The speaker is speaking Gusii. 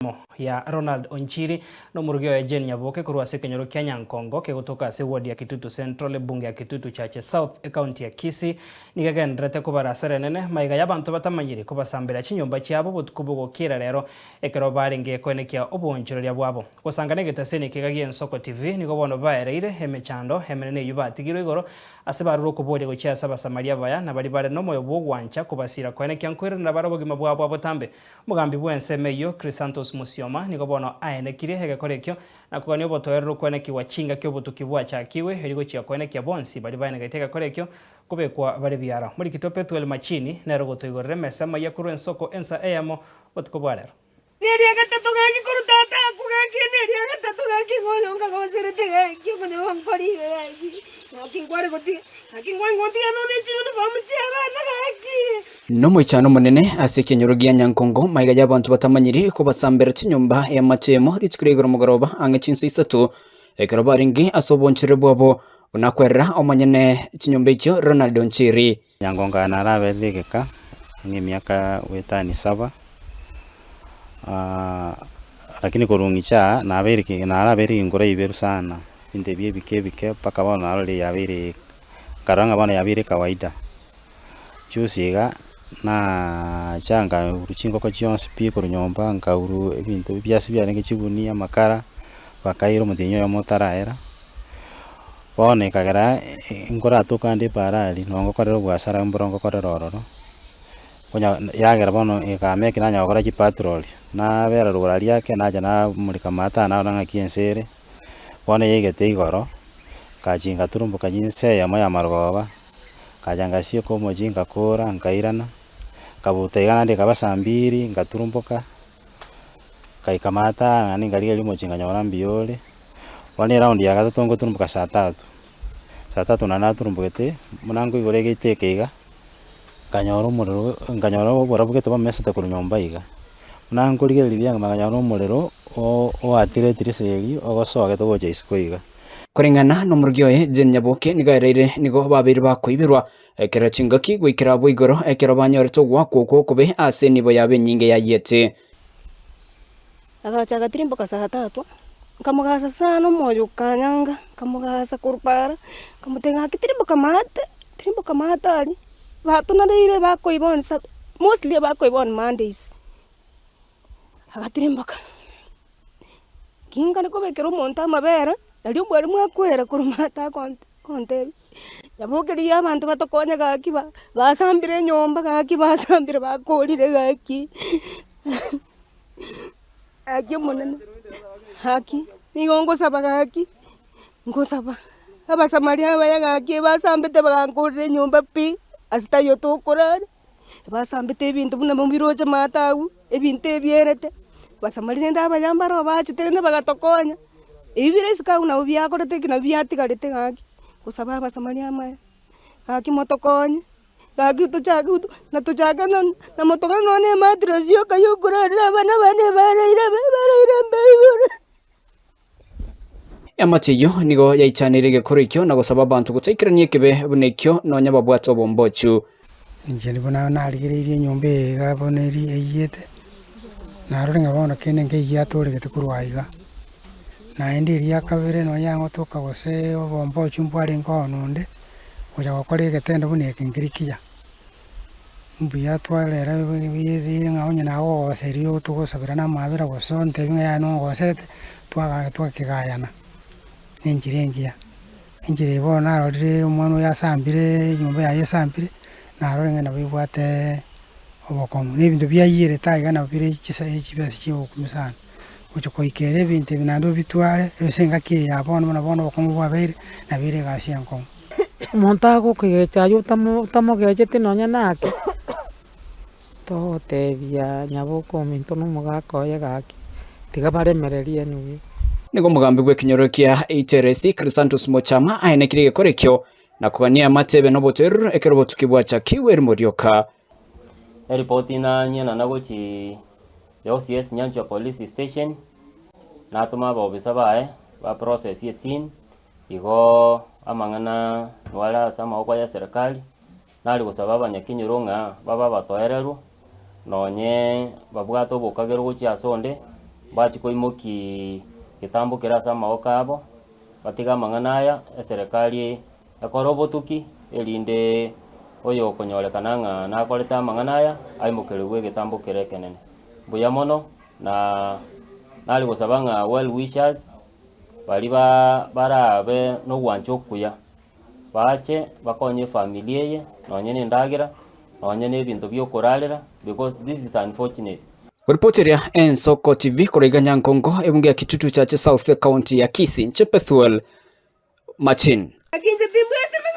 Emo ya Ronald Onchiri na omorugi oye Jane Nyaboke korwa ase ekenyoro kia Nyankongo kegotoka ase eward ya Kitutu Central ebunge ya Kitutu Chache South ecounty ya Kisii nigo egendererete kobara asara enene maiga y'abanto batamanyiri kobasambera chinyomba chiabo botuko bogokiera rero ekero barenge koenekia oboonchoreria bwabo. Gosanga negetaseni ekega gi'Ensoko TV nigo bono baereire emechando emenene eyio batigirwe igoro ase barure okoboria gochia ase Abasamaria abaya na baria bare nomoyo bw'ogwancha kobasira koenekia nkoiranera bare obogima bwabo bwa botambe. Omogambi bw'ensemo eyio, Chrisantus Musioma, nigo bono aenekirie egekora ekio na kogania obotoereru koenekigwa chingaki obotuki bwachakigwe erio gochia koenekia bonsi baria baenegete egekora ekio kobekwa bare biara. Omorikito Pethuel Machini nere ogotoigorera emesa amaiya korwa ensoko ensa eyemo botuko bwa rero. Neria gatato gaki korwa tata akwo gaki, neria gatato gaki ng'a oyo nkagoserete gaki, omonye gonkorire gaki, naki nkware gotiga, naki nkware gotiga nonya ne chiuniform chia abana gaki. Nomoichano omonene ase ekenyoro gia Nyankongo, maiga y'abanto batamanyiri kobasambera chinyomba y'amatemo rituko ria igoro mogoroba ang'e chinsa isato, ekero barenge ase obonchoreri bwabo buna kwerera omonyene chinyomba echio Ronald Onchiri. Nyankongo aya naraberire egeka ang'e emiaka goetania saba, lakini korwa ng'iche aa nabeire ki narabeire ginkora iberu sana, ebinto ebi ebike ebike mpaka bono narorire yabeire nkarora ng'a bono yabeire kawaida. Juzi iga, nacha nkaurwa chingoko chionsi pi korwa nyomba, nkaurwa ebinto ebiasi biarenge chigunia, amakara, bakaira omotienyi oyomo otaraera, bono ekagera nkoratoka ande epaara aria, nabo ngokorera oboasara mboro ngokorera ororo, konya yagera bono ekameki nanya gokora chipatrol, nabera rogoro aria ake, nacha namoreka amato aya narora ng'aki ense ere, bono yaigete igoro, ngachia ngaturumboka chinsa eyemo ya marogoba. Nkacha ngasieka omochie ngakora nkairana, nkabuta iga naende ekaba saa mbiri ngaturumboka, ngaika maata naende nkarigereria omochie nkanyora mbuya ore, bono eraundi ya gatato ngoturumboka saa tatu, saa tatu naende naturumbogete, buna nkoigora egate eke iga, nkanyora omorero nkanyora oborabu gete bomesete korwa nyomba iga, buna nkorigereria buya nkanyora omorero oatire edirisa eria ogosogete gocha isiko iga. Koreng'ana nomorogi oye Jane Nyaboke nigo aereire nigo babeire bakoiberwa ekero chingaki goikera abwo igoro ekero banyorete ogoakwa okwo okobe ase enibo yabo enyinge yayiete. Agacha agatirimboka saa tatu, nkamogasa sana omoyo okanyanga, nkamogasa korwa para, nkamotebia ng'aki tirimboka maate, tirimboka maate aria, batonareire bakoiba on sat mostly bakoiba on Mondays, agatirimboka. Nkinkane kobekera omonto amabere, nario omwalimu akwera korwa maate agonte agontebia, nyaboke rigia abanto batokonye gaki ba basambire enyomba gaki basambire bakorire gaki gaki omonene, gaki nigo ngosaba gaki, ngosaba abasamaria abaya gaki basambete bagankorera enyomba pi, ase taiyo tokorara. Basambete ebinto buna mobiroche maate agwo, ebinto ebierete, Abasamari rende abaya mbaro bachete rende bagatokonya, ebi bire isiko agwo nabo biakorete eki nabio biatigarete gaki, gosaba abasamari amaya, gaki motokonye, gaki tochake na tochake na na motokane nonye na emattress yoka ya okorarera abana bane baraire baraire embeo igoro. Eamate eyio nigo yaichaneire egekoro ekio na gosaba abanto gotaikerania ekebe buna ekio nonya babwate obombochu. Inche nigo narigereirie enyomba eye iga bono eri eiyete, narore ng'a bono kende nkeiyo giatoregete korwa aiga. Naende eria kabere nonya yangotoka gose obombochu mbwarenge oo nonde, gocha gokora egetendo buna eke nkeri kiya. Mbuya twarera ng'a onye nagogoseria togosabera na amabera gose ontebie ng'a yaya nongosete, twaga twakegayana na enchera engiya. Enchera eye bono narorire omwana oyo asambire enyomba yaye esambire, narorire ng'a nabo ebwate obokong'u. Na ebinto biayierete aiga nabo bire chisa chibesa chia ogokumia sana. Gocha koikera ebinto ebi naende obitware, ase engaki eye ya bono buna bono obokong'u bwabeire, nabo ere egasi enkong'u. Omonto agokogecha aywo otamo otamogecheti nonye nake, togotebia nyaboka ominto na omogaka oye gaki, tiga baremererie anyway. Nigo omogambi bw'ekenyoro kia Iteresi, Chrysantus Mochama, aenekirie egekora ekio na kogania amatebe nobotoereru ekero obotuki bwachakigwe erimo rioka. Eripoti nanyena gochia ya OCS Nyanchwa Police Station, natoma abaofisa baye ba process escene, igo amang'ana nigo are ase amaboko ya eserekari, nare gosaba abanyakenyoro ng'a babe abatoereru, nonye babwate obokagerwa gochia ase onde. Mbachie koimoki getambo kere ase amaboko abo, batige amang'ana aya, eserekari ekore obotuki, erinde oyokonyorekana ng'a nakorete amang'ana aya, aimokerigwe egetambo kere ekenene. Mbuya mono, na nare gosaba ng'a well wishers, baria ba barabe na ogwancha okuya, bache bakonye efamiri eye, nonye na endagera, nonye na ebinto bia okorarera, because this is unfortunate. Ripoti eria Ensoko TV korwa iga Nyankongo, ebunge ya Kitutu Chache South, Ekaunti ya Kisii, Nche Pethuel Martin. Gaki inche timbweti.